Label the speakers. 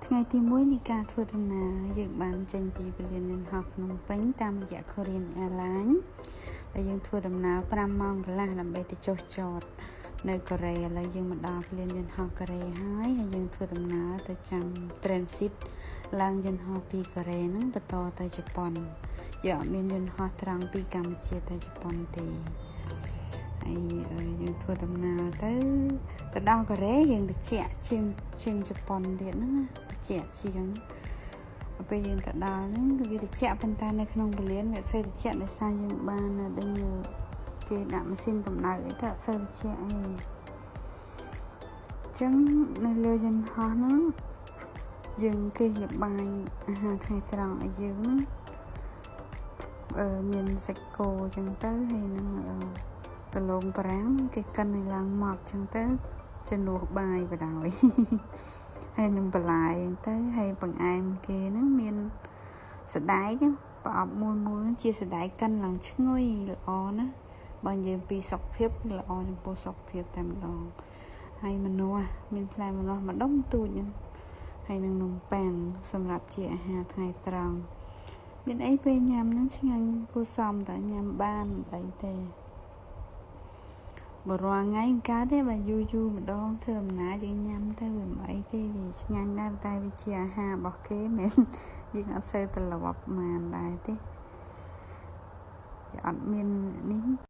Speaker 1: ថ្ងៃទី1នៃការធ្វើដំណើរយើងបានចេញពីព្រលានយន្តហោះភ្នំពេញតាមរយៈ Korean Airlines ដែលយើងធ្វើដំណើរ5ម៉ោងកន្លះដើម្បីទៅចុះចតនៅកូរ៉េឥឡូវយើងមកដល់ព្រលានយន្តហោះកូរ៉េហើយហើយយើងធ្វើដំណើរទៅចាំ transit ឡើងយន្តហោះពីកូរ៉េហ្នឹងបន្តទៅជប៉ុនយើងអត់មានយន្តហោះត្រង់ពីកម្ពុជាទៅជប៉ុនទេហើយយើងធ្វើដំណើរទៅទៅដល់កូរ៉េយើងត្រជាក់ជាងជាងជប៉ុនទៀតហ្នឹងណាត្រជាក់ជាងពេលយើងទៅដល់ហ្នឹងគឺវាត្រជាក់ប៉ុន្តែនៅក្នុងព្រលានវាអត់សូវត្រជាក់ដោយសារយើងបានដេញគេដាក់ម៉ាស៊ីនកម្ដៅអីទៅអត់សូវត្រជាក់អីអញ្ចឹងនៅលើយន្តហោះហ្នឹងយើងគេរៀបបាយអាហារថ្ងៃត្រង់ឲ្យយើងហ្នឹងអឺមានសាច់គោអញ្ចឹងទៅហើយនឹងដំឡូងបារាំងគេកិនឲ្យឡើងម៉ត់អញ្ចឹងទៅជំនួសបាយបដ ாய் ហើយនឹងបន្លែអញ្ចឹងទៅហើយបង្អែមគេហ្នឹងមានសណ្ដែកប្រអប់មួយមួយជាសណ្ដែកកិនឡើងឈ្ងុយល្អណាស់បើនិយាយពីសុខភាពល្អចំពោះសុខភាពតែម្ដងហើយម្នាស់មានផ្លែម្នាស់មួយដុំទូចហ្នឹងហើយនឹងនំប៉័ងសម្រាប់ជាអាហារថ្ងៃត្រង់មានអីពេលញ៉ាំហ្នឹងឆ្ងាញ់គួរសមតែញ៉ាំបានមិនអីទេបើរាល់ថ្ងៃមិនកើតទេបើយូរយូរម្ដងធ្វើដំណើរយើងញ៉ាំទៅវាមិនអីទេវាឆ្ងាញ់ដែរតែវាជាអាហាររបស់គេមិនយើងអត់សូវត្រឡប់បានដែរទេវាអត់មាននេះ។